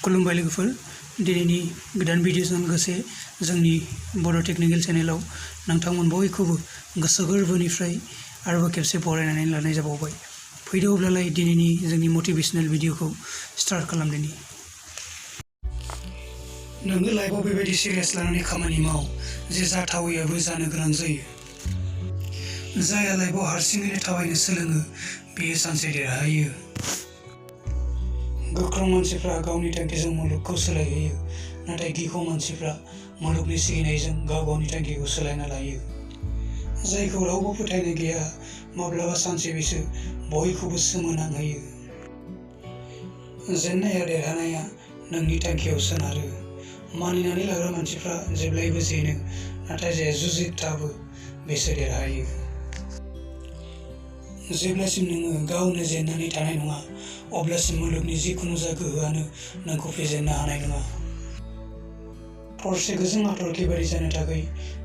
खुलुमबाय लोगोफोर दिनैनि गोदान भिडिअजों लोगोसे जोंनि बड' टेक्निकेल चेनेलाव नोंथांमोन बयखौबो गोसो गोरबोनिफ्राय आरोबाव खेबसे बरायनानै लानाय जाबावबाय फैदो अब्लालाय दिनैनि जोंनि मटिभेशनल भिडिअखौ स्टार्ट खालामदिनि नोङो लाइफआव बेबायदि सिरियास लानानै खामानि माव जे जाथावैयाबो जानो गोनां जायो जायहा लाइफआव हारसिङैनो थाबायनो सोलोङो बेयो सानसे देरहायो गोख्रों मानसिफ्रा गावनि थांखिजों मुलुगखौ सोलायहोयो नाथाय गिख्रं मानसिफ्रा मुलुगनि सिगिनायजों गाव गावनि थांखिखौ सोलायना लायो जायखौ रावबो फोथायनाय गैया माब्लाबा सानसे बिसोर बयखौबो सोमोनांहोयो जेननाय आरो देरहानाया नोंनि थांखियाव सोनारो मानिनानै लाग्रा मानसिफ्रा जेब्लायबो जेनो नाथाय जाय जुजिथाबो बिसोर देरहायो जेब्लासिम नोङो गावनो जेननानै थानाय नङा अब्लासिम मुलुगनि जिखुनु गोहोआनो नोंखौ फेजेननो हानाय नङा थरसे गोजों हाथरखि बायदि जानो थाखाय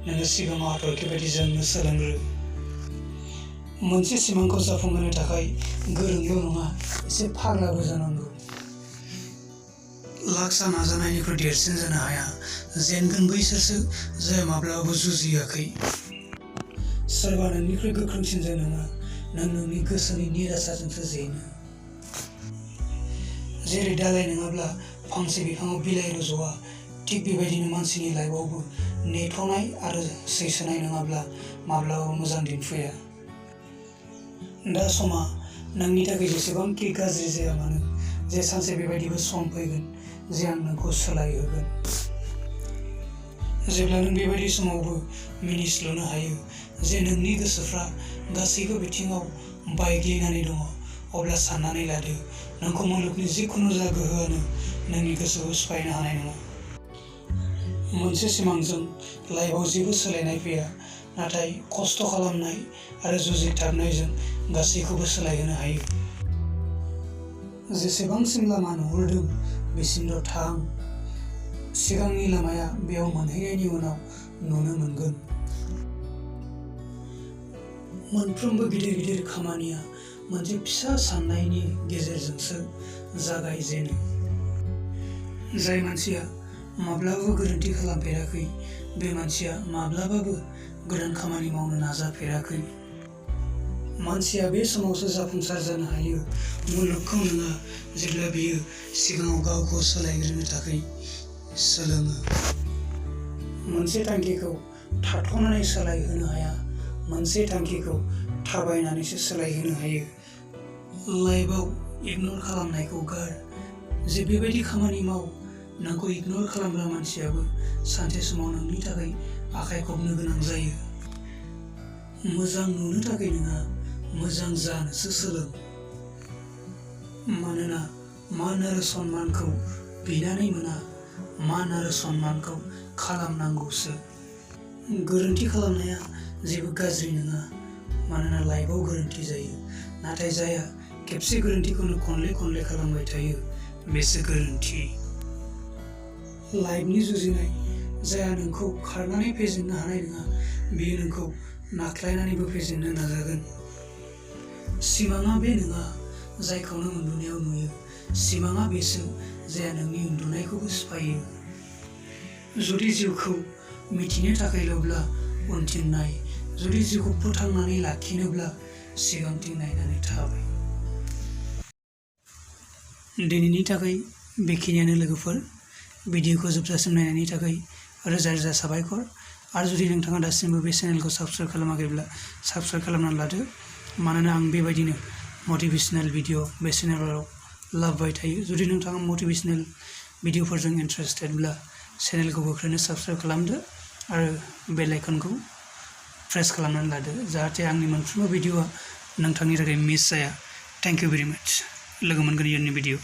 नोङो सिगाङाव हाथरखि बायदि जोंनो सोलोंग्रो मोनसे सिमांखौ जाफुंहोनो थाखाय गोरोंल' नङा एसे फाग्लाबो जानांगौ लाखसा नाजानायनिख्रुइ देरसिन जानो हाया जेनगोन बैसोरसो जाय माब्लाबाबो जुजियाखै सोरबा नोंनिख्रुइ गोख्रोंसिन जानो नङा नों नोंनि गोसोनि निराशाजोंसो जेनो जेरै दालाय नङाब्ला फांसे बिफाङाव बिलाइ रज'आ थिग बेबायदिनो मानसिनि लाइफआवबो नेथ'नाय आरो सैसोनाय नङाब्ला माब्लाबाबो मोजां दिन फैया दा समा नोंनि थाखाय जेसेबांखि गाज्रि जाया मानो जे सानसे बेबायदिबो सम फैगोन जे आं नोंखौ सोलायहोगोन जेब्ला नों बेबायदि समावबो मिनिस्लुनो हायो जे नोंनि गोसोफ्रा गासैबो बिथिङाव बायग्लिनानै दङ अब्ला साननानै लादो नोंखौ मुलुगनि जिखुनु गोहोआनो नोंनि गोसोखौ सिफायनो हानाय नङा मोनसे सिमांजों लाइफआव जेबो सोलायनाय फैया नाथाय खस्थ' खालामनाय आरो जुजिथाबनायजों गासैखौबो सोलायहोनो हायो जेसेबांसिम लामा नुहुरदों बेसिमल' थां सिगांनि लामाया बेयाव मोनहैनायनि उनाव नुनो मोनगोन मोनफ्रोमबो गिदिर खामानिया मोनसे फिसा साननायनि गेजेरजोंसो जागायजेनो जाय मानसिया माब्लाबाबो गोरोन्थि खालामफेराखै बे मानसिया माब्लाबाबो गोदान खामानि मावनो नाजाफेराखै मानसिया बे समावसो जाफुंसार जानो हायो मुलुगखौ नङा जेब्ला बियो सिगाङाव गावखौ सोलायग्रोनो थाखाय सोलोङो मोनसे थांखिखौ थाथ'नानै सोलायहोनो हाया मोनसे थांखिखौ थाबायनानैसो सोलायहोनो हायो लाइफआव इगनर खालामनायखौ गार जे बेबायदि खामानि माव नोंखौ इगनर खालामग्रा मानसियाबो सानसे समाव नोंनि थाखाय आखाइ खबनो गोनां जायो मोजां नुनो थाखाय नङा मोजां जानोसो सोलों मानोना मान आरो सन्मानखौ बिनानै मोना मान आरो सन्मानखौ खालामनांगौसो गोरोन्थि खालामनाया जेबो गाज्रि नङा मानोना लाइफआव गोरोन्थि जायो नाथाय जायहा खेबसे गोरोन्थिखौनो खनले खालामबाय थायो बेसो गोरोन्थि लाइफनि जुजिनाय जायहा नोंखौ खारनानै फेजेननो हानाय नङा बेयो नोंखौ नाख्लायनानैबो फेजेननो नाजागोन सिमाङा बे नङा जायखौ नों उन्दुनायाव नुयो सिमाङा बेसो जायहा नोंनि उन्दुनायखौबो सिफायो जुदि जिउखौ मिथिनो थाखायल'ब्ला उनथिं नाय जुदि जिउखौ फोथांनानै लाखिनोब्ला सिगांथिं नायनानै थाबाय दिनैनि थाखाय बेखिनियानो लोगोफोर भिडिअखौ जोबजासिम नायनायनि थाखाय रोजा साबायखर आरो जुदि नोंथाङा दासिमबो बे चेनेलखौ साबस्क्राइब खालामाखैब्ला साबस्क्राइब खालामनानै लादो मानोना आं बेबायदिनो मटिभेशनल भिडिअ बे चेनेलाव लाबोबाय थायो जुदि नोंथाङा मटिभेशनल भिडिअफोरजों इन्टारेस्टेडब्ला चेनेलखौ गोख्रैनो साबस्क्राइब खालामदो आरो बेल आइकनखौ प्रेस खालामनानै लादो जाहाथे आंनि मोनफ्रोमबो भिडिअआ नोंथांनि थाखाय मिस जाया थेंक इउ भेरि माच लोगो मोनगोन इयुननि भिडिअ